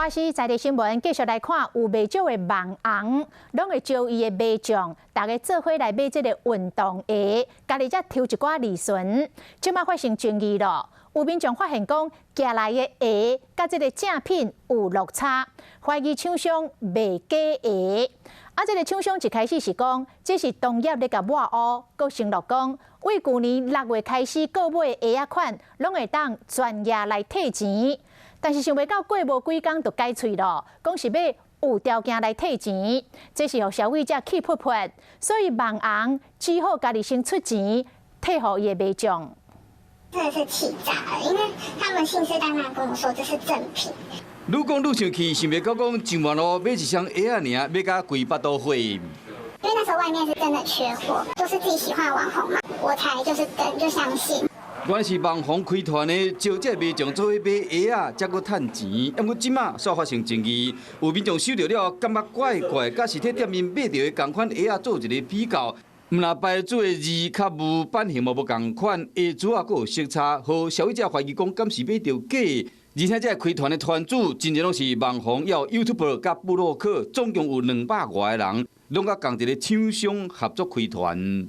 華視在地新聞繼續來看，有袂少的網紅，攏會招伊的迷眾，逐家做伙來買這個運動鞋，家己才抽一寡利潤。這馬發生爭議咯，有民眾發現講，寄來的鞋佮這個正品有落差，懷疑廠商賣假鞋。啊，這個廠商一開始是講，這是同業咧共抹烏，閣承諾講，對舊年6月開始購買的鞋仔款，攏會當全額來退錢。但是想袂到過無幾工就改喙咯，講是欲有條件來退錢，這是予消費者氣噗噗，所以網紅只好家己先出錢退予伊的迷眾。真的是氣炸了，因為他們信誓旦旦跟我說這是正品。愈講愈生氣，想袂到講上網路買一雙鞋仔爾，買甲規腹肚火。因為那時候外面是真的缺貨，都是自己喜歡的網紅嘛，我才就是跟就相信。原來是網紅開團的，招這迷眾做伙買鞋仔，才閣趁錢。毋過這馬煞發生爭議，有民眾收著了，感覺怪怪，佮實體店面買著的仝款鞋仔做一個比較，毋但牌子的字較無版型嘛無仝款，鞋子仔閣有色差，予消費者懷疑講敢是買著假。而且這個開團的團主，真正攏是網紅，有 YouTuber 佮部落客，總共有200外個人，攏佮仝一個廠商合作開團。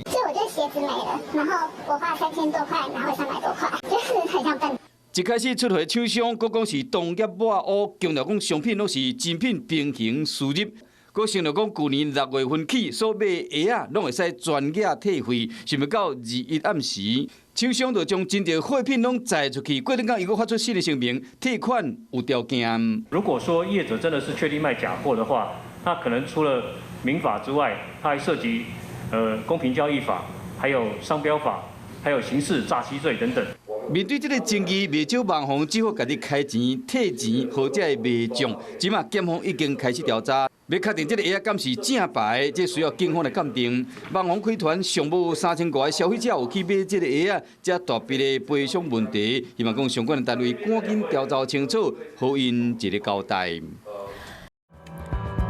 就我覺得鞋子沒了，然後我花3000多塊拿回300多塊，就是很像笨。一開始出貨廠商，閣講是同業抹烏，強調講商品攏是真品平行輸入，閣承諾講舊年6月份起所買鞋仔攏會使全額退費，想袂到21暗時，廠商就將真正貨品攏載出去，過兩工伊閣發出新的聲明，退款有條件。如果說業者真的是確定賣假貨的話，那可能除了民法之外，它還涉及公平交易法，還有商標法，還有刑事詐欺罪等等。面對這個爭議，袂少網紅只好家己開錢退錢，予這个迷眾。這馬檢方已經開始調查，欲確定這個鞋仔敢是正牌，這需要警方來鑑定。網紅開團上無3000外個消費者有去買這個鞋仔，這大筆的賠償問題，希望講相關的單位趕緊調查清楚，予𪜶一個交代。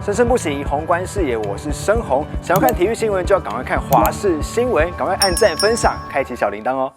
生生不息，宏觀視野，我是申宏。想要看體育新聞，就要趕快看華視新聞，趕快按讚、分享，開啟小鈴鐺哦。